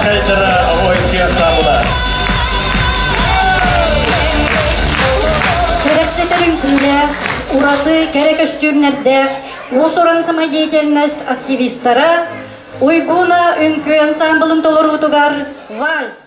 Дьара Оһуохай ансаамбыла. Кэрэхсэтэр үҥкүүлээх, ураты кэрэ көстүүмнэрдээх уус-уран самодеятельность активистара Уйгуна үҥкүү ансаамбылын толоруутугар вальс.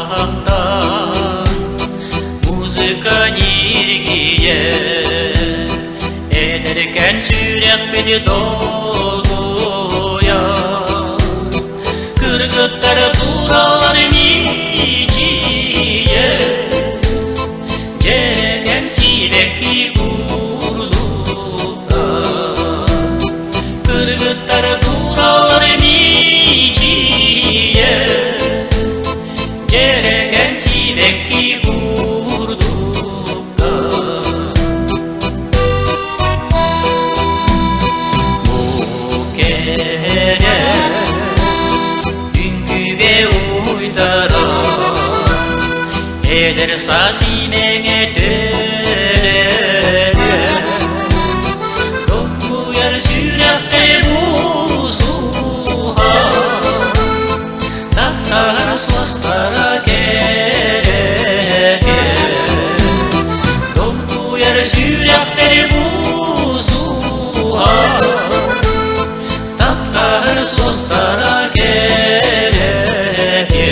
Ыраахтан музыка ньиргийэр, эдэркээн сүрэхпит долгуйар. Кыргыттар тураллар мичийэ, дьэрэкээн сибэкки курдуктар. Кыргыттар тураллар мичийэ, дьэрэкээн сибэкки курдуктар. Бу кэрэ үҥкүүгэ уйдарар, эдэр саас имэҥэ төлөнө, долгуйар сүрэхтэр буусуһа, таптаһар суостара кэрэкэ. Долгуйар сүрэхтэр буусуһа, таптаһар суостара кэрэкэ.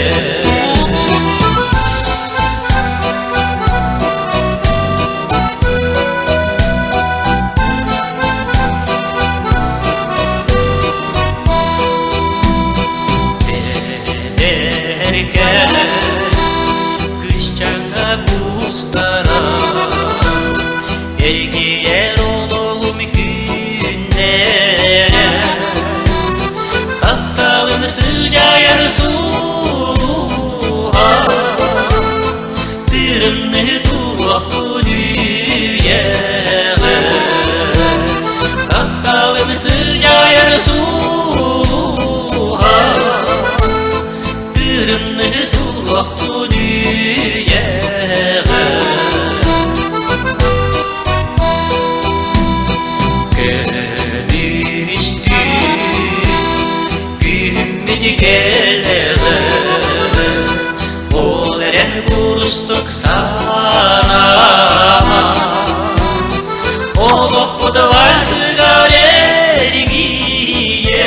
Эдэркэ кыысчаҥҥа куустара, эргийэр олоҕум күннэрэ, тапталым сыдьаайар сулуһа, тырымныы туруохтун үйэҕэ. Тапталым сыдьаайар сулуһа, тырымныы туруохтун үйэҕэ. Көмүстүү күһүммүт кэлэҕэ, ол эрэн курустук санаама, олохпут вальсыгар эргийэ.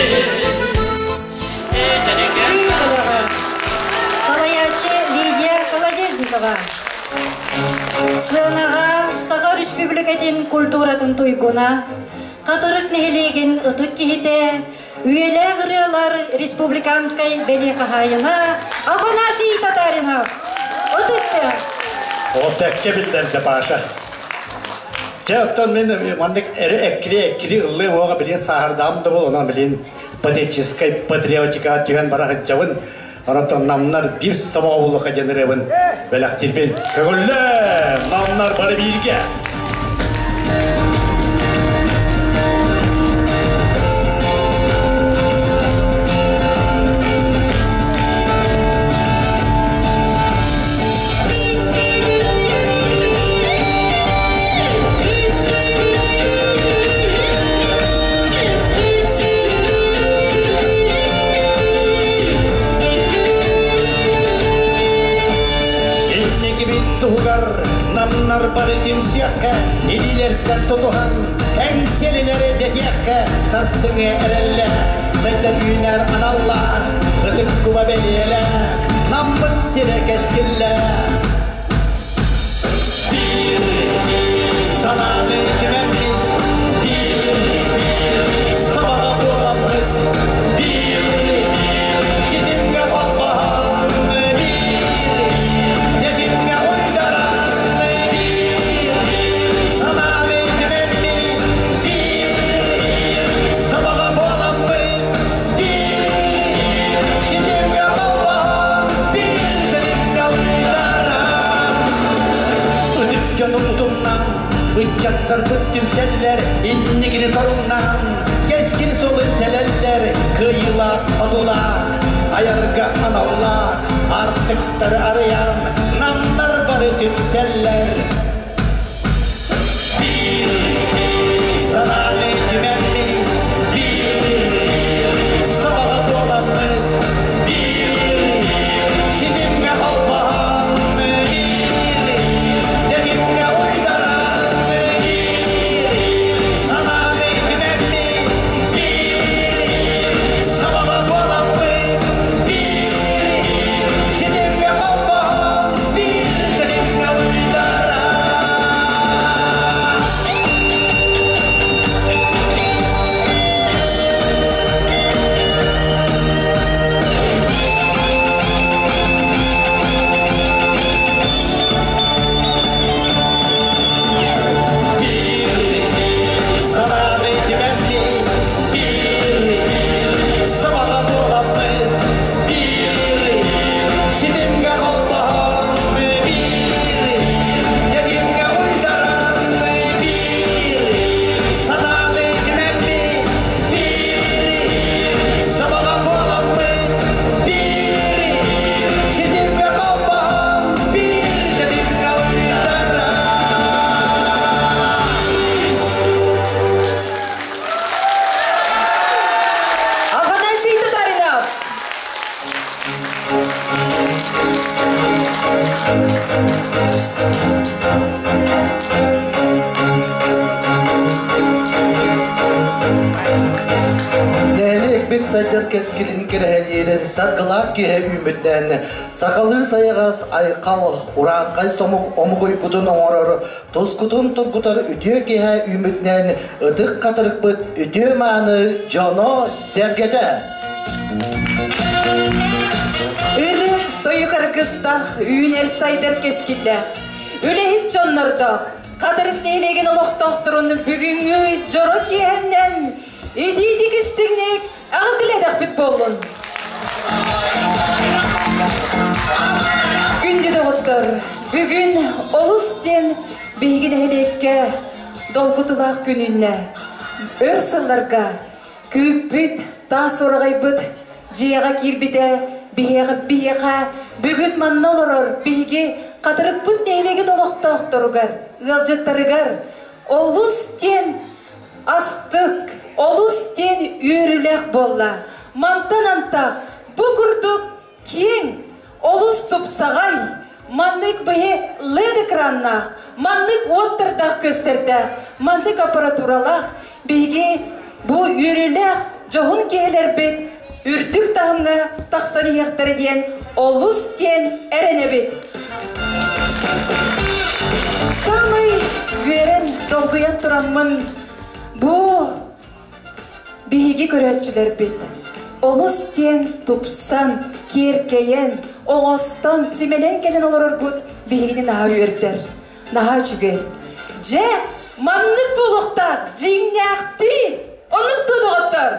Эдэркээн Салайааччы Лидия Колодезникова. Сыанаҕа Саха Республикатын культуратын туйгуна, Хатырык нэһилиэгин ытык киһитэ, үйэлээх ырыалар республиканскай бэлиэ хаһаайына Афанасий Татаринов. Ытыста! Ол бэккэ биллэрдэ Паша. Чэ, оттон мин маннык эрэ эккири-эккири ыллыы уоҕа билин сааһырдаам да бол, онон билин патетическай патриотика түһэн бара сылдьабын. Онон намнар биир сомоҕолуха диэн ырыабын бэлэхтиирбин көҥүллэ! Намнар бары бииргэ! Инникибит туһугар намнар бары түмсүөххэ, илиилэртэн тутуһан, эҥсиэлилэри дэтиэххэ, сарсыҥҥы эрэллээх, сайдан үүнэр аналлаах, ытык куба бэлиэлээх, наммыт сирэ кэскиллээх. Биир санааны түмэммит, биир сабаҕа буоламмыт, биир ситимҥэ холбоһон, биир тэтимҥэ уйдаран, биир санааны түмэммит, биир сабаҕа буоламмыт, биир ситимҥэ холбоһон, биир тэтимҥэ. Түмсэллэр, инникини торумнаан, кэскил суолун тэлэллэр, кыайыылаах хотуулаах, айарга аналлаах, аартыктары арыйан, намнар бары түмсэллэр. Биир санааны түмэммит, биир сабаҕа буоламмыт, биир ситимҥэ холбоһон, биир тэтимҥэ уйдаран, биир санааны түмэммит, биир сабаҕа буоламмыт, биир ситимҥэ холбоһон, биир тэтимҥэ уйдаран. Санааны түмэммит, биир сабаҕа буоламмыт, биир ситимҥэ холбоһон, биир тэтимҥэ уйдаран, биир санааны түмэммит, биир сабаҕа буоламмыт, биир ситимҥэ холбоһон, биир тэтимҥэ уйдаран. Афанасий Татаринов. Нэһилиэкпит сайдар кэскилин кэрэһэлиир саргылаах киэһэ үүммүтүнэн сахалыы сайаҕас айхал урааҥхай сомук омук уйгутун оҥорор тускутун тургутар үтүө киэһэ үүммүтүнэн ытык хатырыкпыт үтүө мааны дьоно-сэргэтэ! Ыры тойук аргыстаах үүнэр сайдар кэскиллээх, үлэһит дьоннордоох, Хатырык нэһилиэгин олохтоохторун бүгүҥҥү дьоро киэһэннэн итиитик истиҥник эҕэрдэлээтэхпит буоллун. Күндү доҕоттор, бүгүн олус диэн биһиги нэһилиэккэ долгутулаах күн үүннэ. Өр сылларга күүппүт, таас ураҕайбыт дьиэҕэ киирбитэ биһиэхэ, биһиэхэ бүгүн манна олорор биһиги Хатырыкпыт нэһилиэгин олохтоохторугар, ыалдьыттарыгар олус диэн астык, олус диэн үөрүүлээх буолла. Мантан антах бу курдук киэҥ, олус тупсаҕай, маннык быһы LED экраннаах, маннык уоттардаах көстөрдөөх, маннык аппаратуралаах биһиги бу үөрүүлээх дьоһун киһилэрбит үрдүк таһымҥа тахсан иһиэхтэрэ диэн олус диэн эрэнэбит. Саамай үөрэн, долгуйан тураммын бу биһиги көрөөччүлэрбит олус диэн тупсан, киэркэйэн, оҥостон, симэнэн кэлэн олороргут биһигини наһаа үөрдэр. Наһаа үчүгэй. Дьэ, маннык буолуохтаах, дьиҥнээхтии! Оннук дуо, доҕоттор?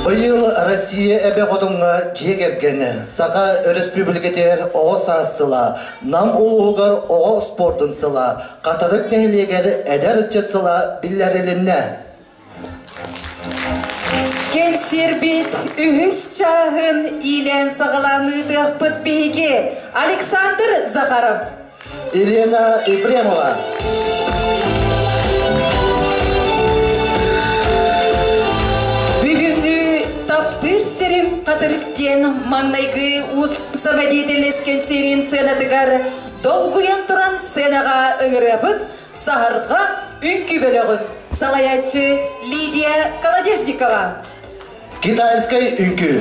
Быйыл Россия эбэ хотуҥҥа дьиэ кэргэнэ Саха Өрөспүүбүлүкэтигэр оҕо саас сыла, Нам улууһугар оҕо спордун сыла, Хатырык нэһилиэгэр эдэр ыччат сыла биллэрилиннэ. Кэнсиэрбит үһүс чааһын иилээн саҕалаан ыытыахпыт биһиги Александр Захаров. Елена Ефремова. Бүгүҥҥү таптыыр сирим Хатырык диэн маҥнайгы уус самодеятельность кэнсиэрин сыанатыгар долгуйан туран сценаҕа ыҥырыабыт Саһарҕа үҥкүү бөлөҕүн салайааччы Лидия Колодезникова. Китайскай үҥкүү.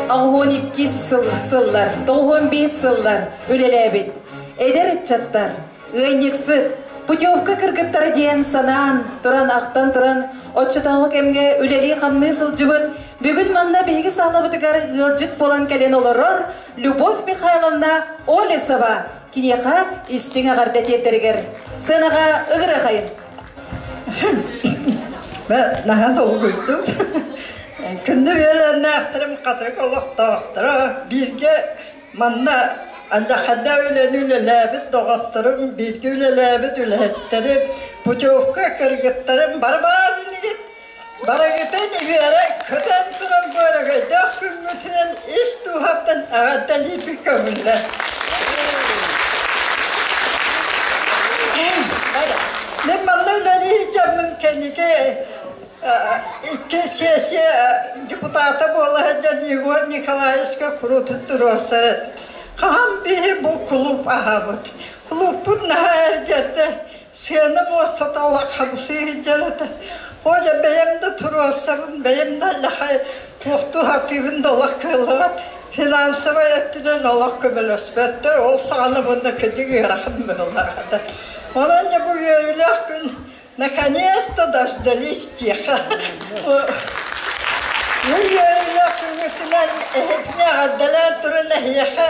82 сыллар, 95 сыллар үлэлээбит эдэр ыччаттар, ыанньыксыт, путевка кыргыттара диэн санаан туран, ахтан туран, оччотооҕу кэмҥэ үлэлии-хамныы сылдьыбыт, бүгүн манна биһиги саалабытыгар ыалдьыт буолан кэлэн олорор Любовь Михайловна Олесова киниэхэ истиҥ эҕэрдэ тиэрдэригэр сыанаҕа ыгырыахайын. Наһаа долгуйдум. Күндү үөлэннээхтэрим хатырык олохтоохторо бииргэ манна алдьархайда үлэни үлэлээбит доҕотторум, бииргэ үлэлээбит үлэһиттэрим, путевка кыргыттарым барбаан инигит барыгытын үөрэ көтөн туран бу өрөгөйдөөх күҥҥүтүнэн ис дууһаттан эҕэрдэлиирбит көҥүллэр. Мин манна үлэлии сылдьаммын кэнники икки сессия депутата буола сылдьан Егор Николаевичка куруутун туруорсар этим. Хаһан биһи бу кулууп аһабыт. Кулууппут наһаа эргэрдэ, сыана муостата олох хамсыы сылдьар этэ. Оля бэйэм да туруорсабын, бэйэм да лахай туохтуу сатыыбын да олох кыаллыбат. Финансовай өттүнэн олох көмөлөспөттөр, ол саҕана уонна кыдьык ыарахан быһыылаах этэ. Онон дьэ бу үөрүүлээх күн наконец-то дождались тихо. Бу үөрүүлээх күҥҥүтүнэн эһигини эҕэрдэлээн туран эһиэхэ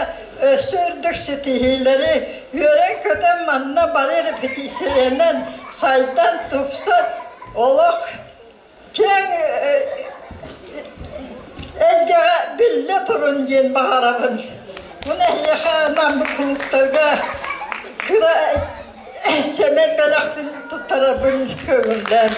өссө үрдүк ситиһиилэри үөрэн-көтөн манна бары репетицияларынан сайдан, тупсан олох киэҥ эйгэҕэ биллэ турун диэн баҕарабын. Бу эһиэхэ анаммыт кулууптарга кыра сэмэй бэлэхпин туттарарбын көҥүллээн.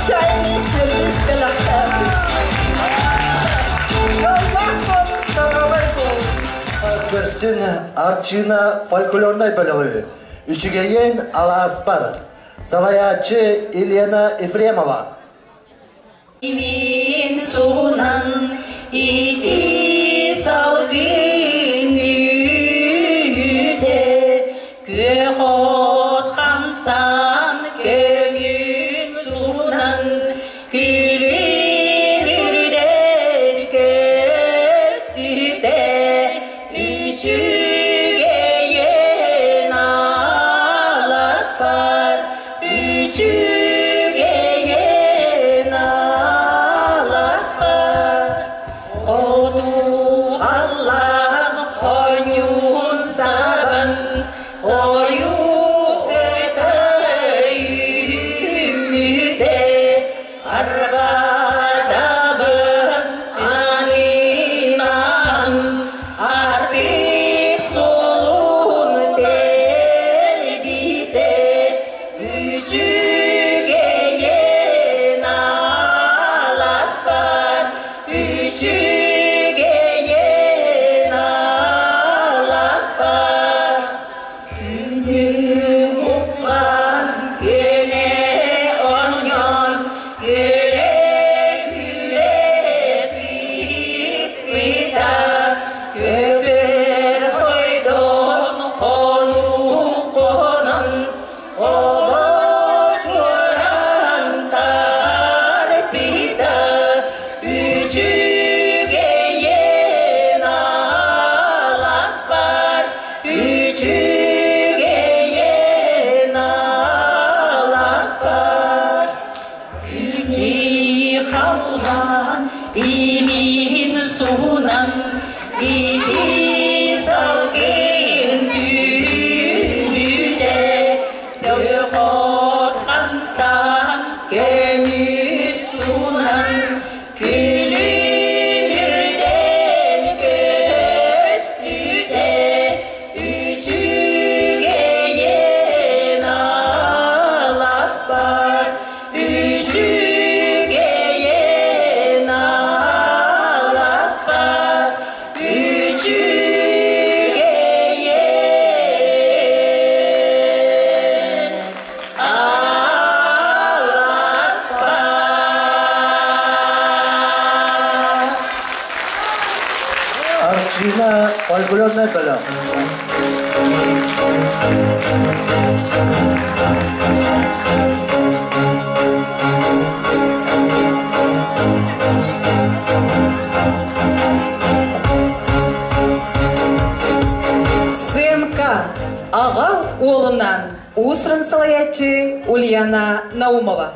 Чайный сервис бэлэхтээбит. Дьоллоох буолун, доруобай буолун. Көрсүн Арчыына фольклорнай бөлөҕү Үчүгэйин алааспар салайааччы Елена Ефремова. Имин суунан ити салгын үүтэ күөх от хамсан көмүс суунан күлүн үрдэн көстүтэ үчүгэйин аласпар үчүгэйин аласпар хоту халлаан хоньуун сабан хойуу өтөйүммүтэ арҕаадабын анынан артык суолун тэлбитэ үчүгэйин аласпар үчүгэйин аласпар Күнү уххан күнэ оонньоон күлэ-күлэ сиппитэ көбөр хойдон хонуу-хонон обочуран тарпита үчүгэйин аласпар үчүгэйин аласпар күнү халлаан имин суунан ити салгын түспүтэ дөхот хамсаан көмүс суунан күлүмүрдэн көстүтэ үчүгэйин аласпар үчүгэйин аласпар үчүгэйин аласпар Арчыына фольклорнай бөлөх. Уус-уран салайааччы Ульяна Наумова.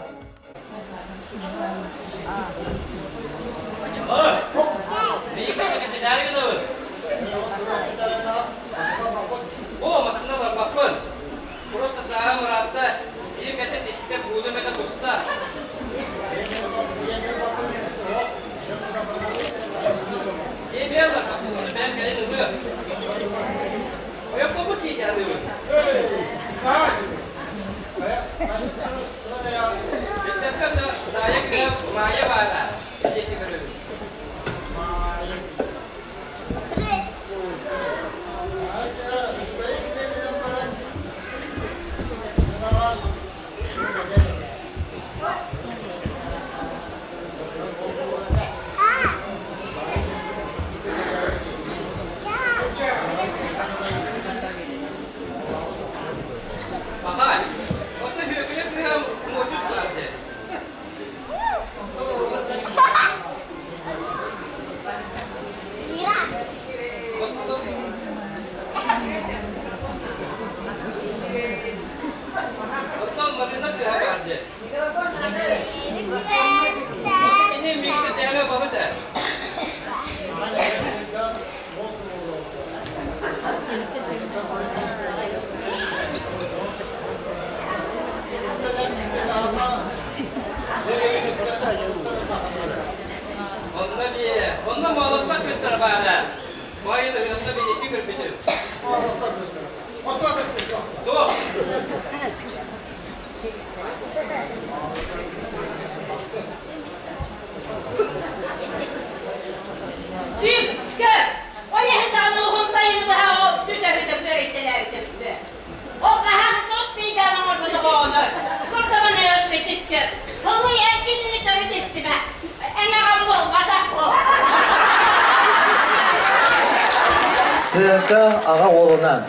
Сыаҥка аҕа уолунан.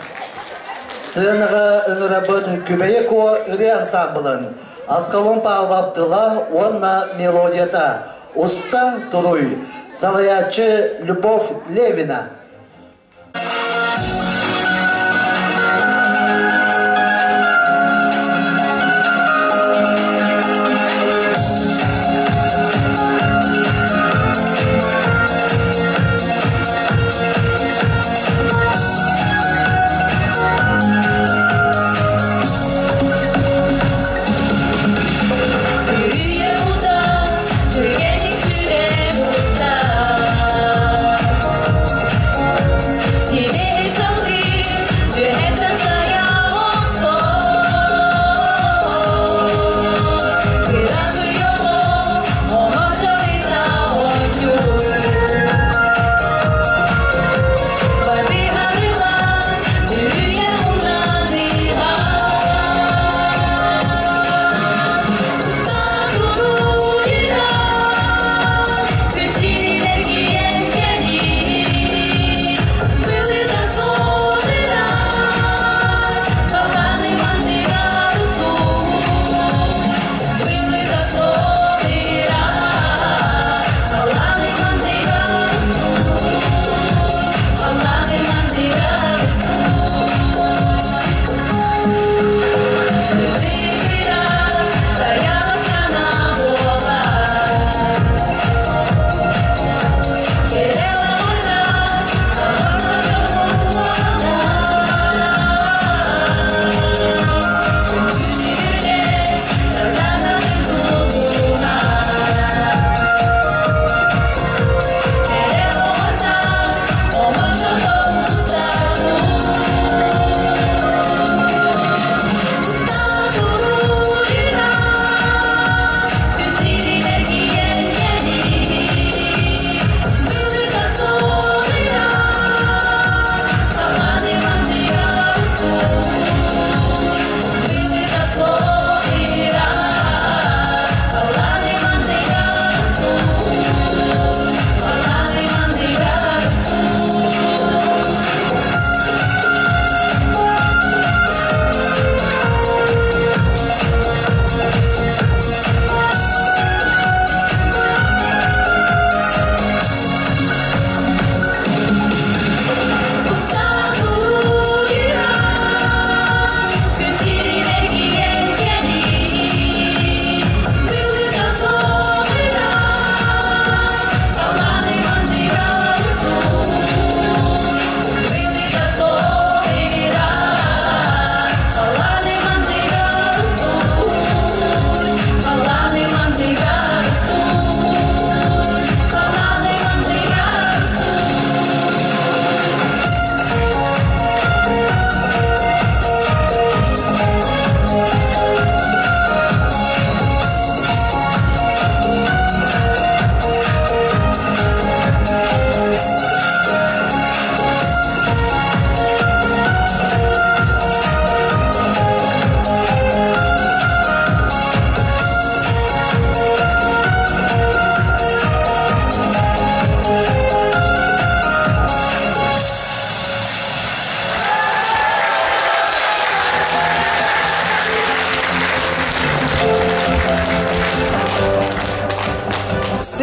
Сыанаҕа ыҥырабыт Күбэйэ Куо ырыа ансаамбылын Аскалон Павлов тыла уонна мелодията Уста туруй салайааччы Любовь Левина.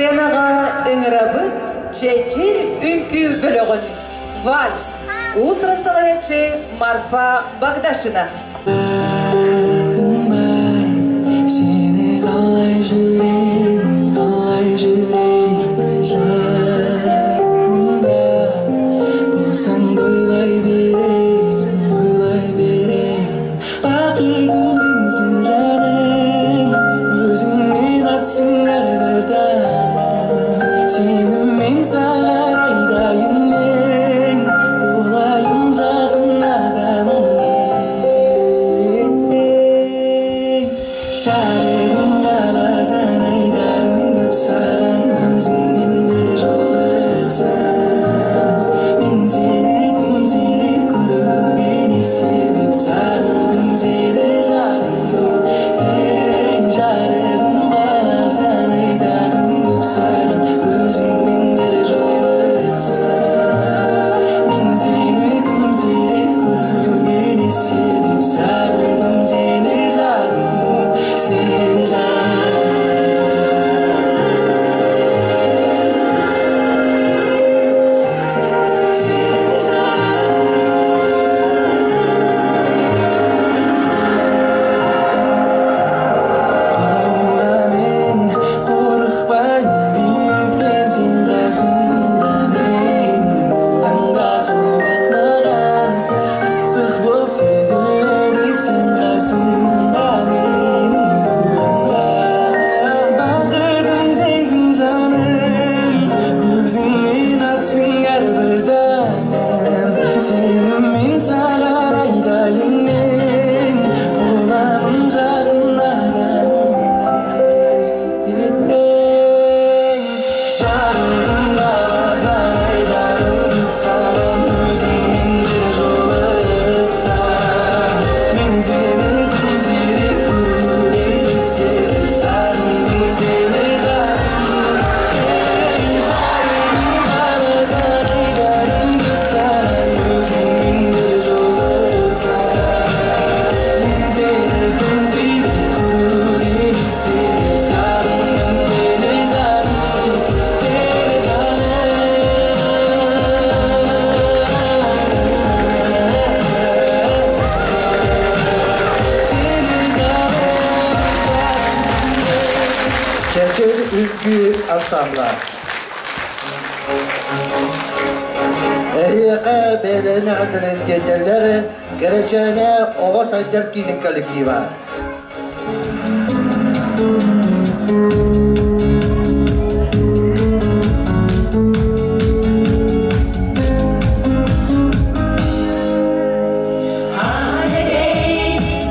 Сценаҕа ыҥырабыт Чэчир үҥкүү бөлөҕүн Вальс уус-уран салайааччы Марфа Багдашина. Сені қалай жүремін, қалай жүремін жанымда болсаң, ойлай беремін, ойлай беремін. Бақытым сенсің, жаным, өзіңмен атсын әрбір таңым. Сенімен саған айтайын, мен болайын жақын адамың. Жарығым қаласаң, айтарым көп саған, өзіңмен бір жолықсам. Мен сені тым сирек көруге не себеп, сағындым сені, жаным. Ей, жарығым қаласаң, айтарым көп саған, өзіңмен бір жолықсам. Мен сені тым сирек көруге не себеп, сағындым сені, жаным, сені, жаным, сені, жаным. Құлауға мен қорықпаймын биіктен, сен қасымда менің болғанда, суық маған ыстық болып сезіледі, сен қасымда менің болғанда. Бақытым сенсің, жаным, өзіңмен атсын әрбір таңым. Сенімен саған айтайын, мен боламын жақын адамың. Жарығым қаласаң, айтарым көп саған, өзіңмен бір жолықсам. Мен сені тым сирек көруге не себеп, сағындым сені, жаным. Ей, жарығым қаласаң, айтарым көп саған, өзіңмен бір жолықсам. Мен сені тым сирек көруге не себеп, сағындым сені, жаным, сені, жаным, сені, жаным. Чэчир үҥкүү ансамбла. Эһиэхэ бэйэлэрин эҕэрдэлэрин тиэрдэллэр Кэрэчээнэ оҕо сайдар киинин коллектива.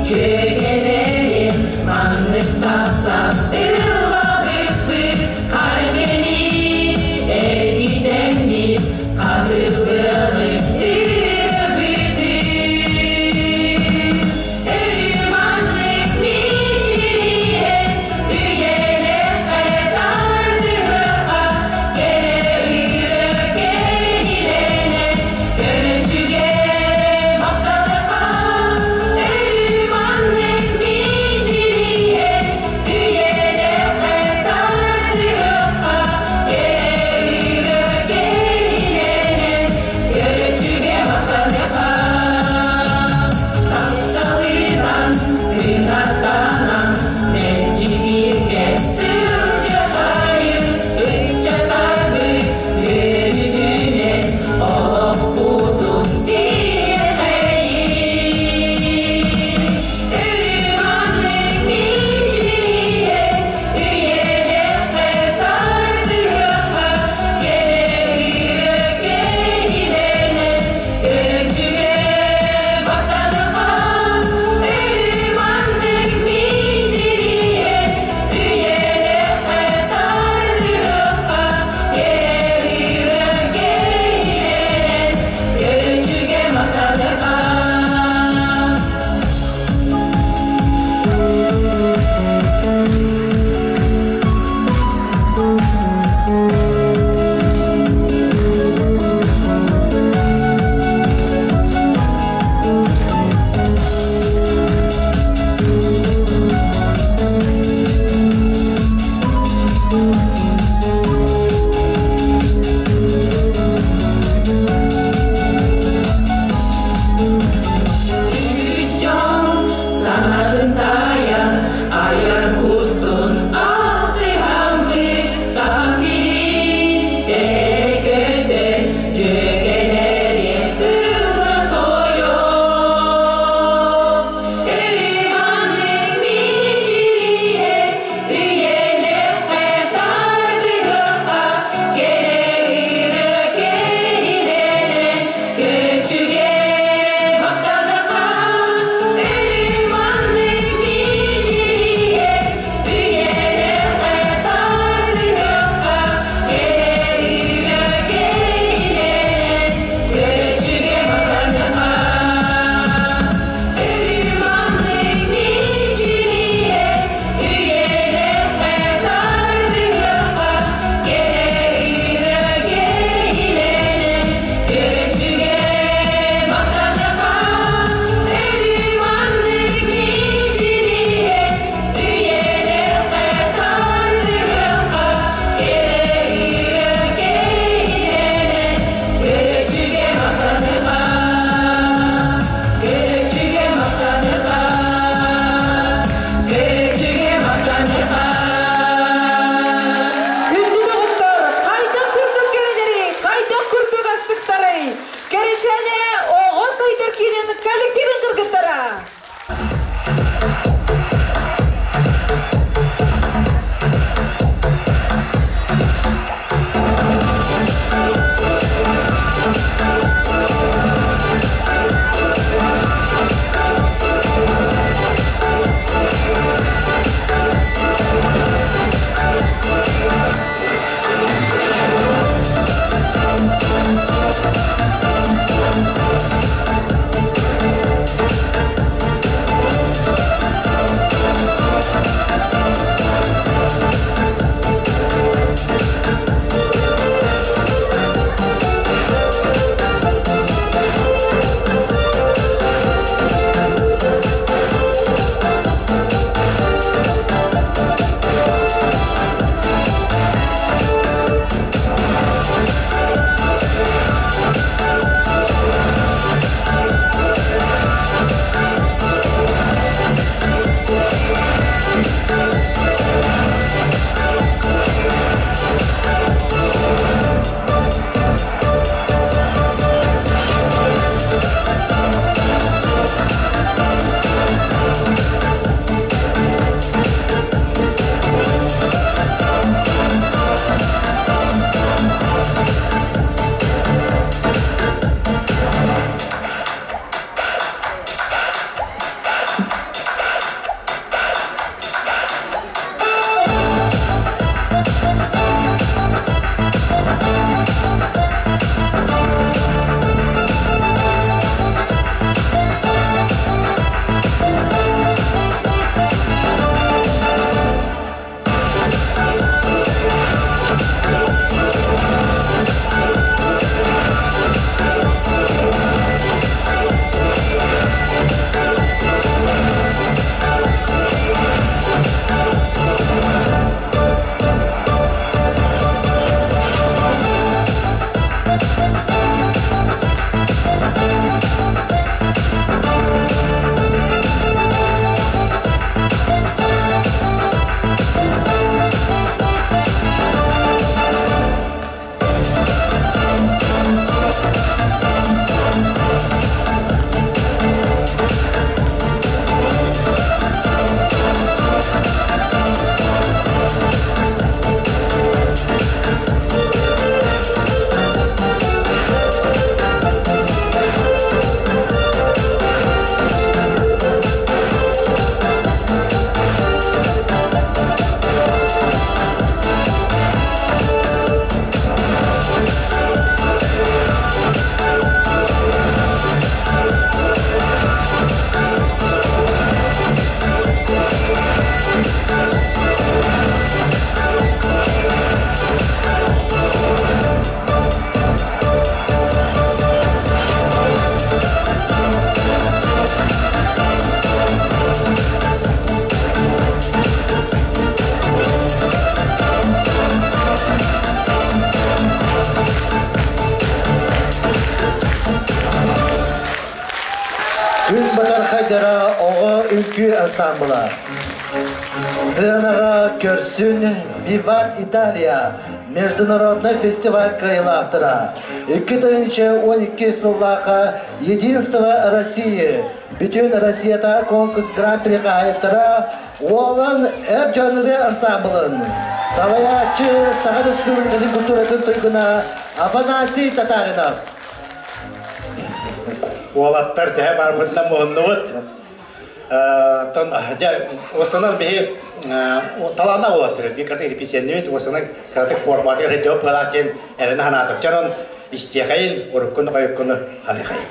Күгелерим манныктасан ылабыппыт каргени эргитеммит катыбылы ырыбыты Өйманнык мичириен үйеле. үҥкүү ансаамбыла. Сыанаҕа көрсүн Виват Италия международный фестиваль кыайыылаахтара. 2012 сыллаахха Единство России бүтүн Россията конкурс гран-при хаһаайыттара Уолан эр дьон ырыа ансаамбылын салайааччы Саха Республикатын культуратын туйгуна Афанасий Татаринов. Уолаттар төһө барбытынан муһуннубут. Тон осынан биһи талаана уолаттар би кыртык репетициянныбит осынан кыратык форматы ретео пылаак диэн эрэнэ ханаатым. Чонон истиэхэйин, уруккуну хойуккуну ханыхайын.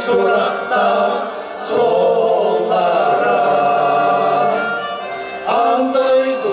Сурахта соллара. Андойду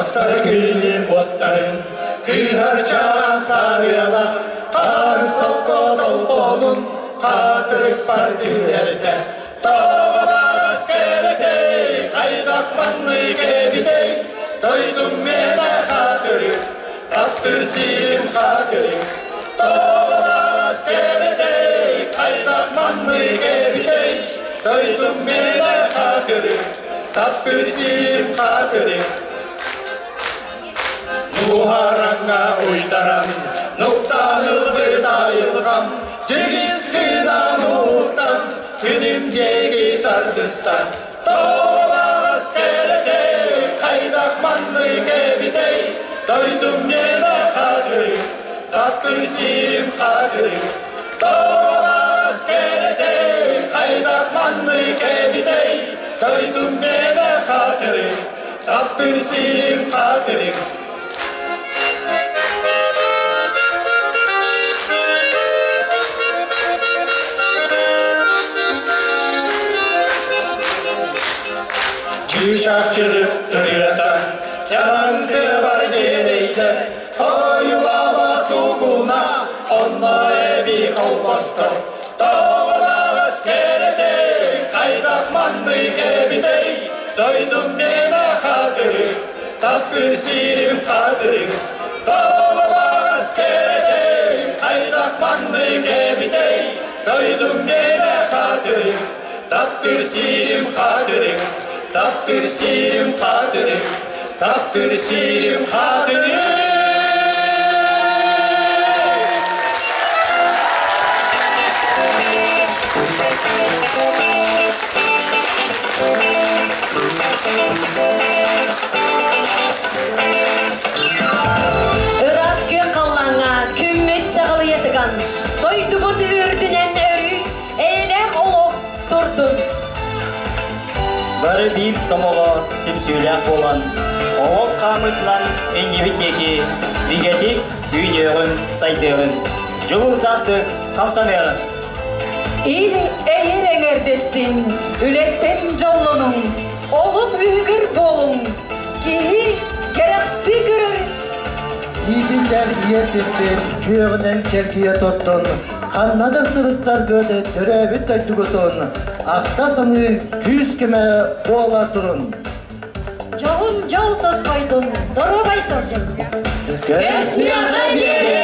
Тахсар күнүм уоттарын, кыыһар чаан сарыала, хаар солко толбонун, хатырыкпар түһэрдэ. Тоҕо баҕас кэрэтэй, хайдах маннык эбитэй, дойдум миэнэ хатырык, таптыыр сирим хатырык. Тоҕо баҕас кэрэтэй, хайдах маннык эбитэй, дойдум миэнэ хатырык, таптыыр сирим хатырык. Нуһараҥҥа уйдаран, нуктаан ылбыт айылҕам, дьигис гынан уһуктан, күнүм диэки тардыста. Тоҕо баҕас кэрэтэй, хайдах маннык эбитэй, дойдум миэнэ хатырык, таптыыр сирим хатырык. Тоҕо баҕас кэрэтэй, хайдах маннык эбитэй, дойдум миэнэ хатырык, таптыыр сирим хатырык. Чыычаах чырып ырыата, чараҥ бар дьиэрэйдэ, хойулаба суугуна, онно эби холбосто. Тоҕо баҕас кэрэтэй, хайдах маннык эбитэй, дойдум миэнэ хатырык, таптыыр сирим хатырык. Тоҕо баҕас кэрэтэй, хайдах маннык эбитэй, дойдум миэнэ хатырык, таптыыр сирим хатырык, таптыыр сирим хатырык, таптыыр сирим хатырык. Ыраас күөх халлааҥҥа күммүт чаҕылыйа тыган, дойдубут үрдүнэн өрүү эйэлээх олох турдун. Бары биир сомоҕо түмсүүлээх буолан, оҕо хаамыытынан иннибит диэки бигэтик үүнүөҕүн, сайдыаҕын, дьулуурдаахтык хамсаныаҕын. Ил эйэр эҥэрдэстин, үлэттэн дьоллонуҥ, олох үһүгэр буолуҥ, киһи кэрэхсии көрөр. Иитиллэр ийэ сирбит күөҕүнэн чэлгийэ турдун, ханна да сырыттаргыт төрөөбүт дойдугутун, ахта саныы күүс көмө буола турун. Дьоһун дьол тосхойдун, доруобай сылдьын. Көрсүөххэ диэри!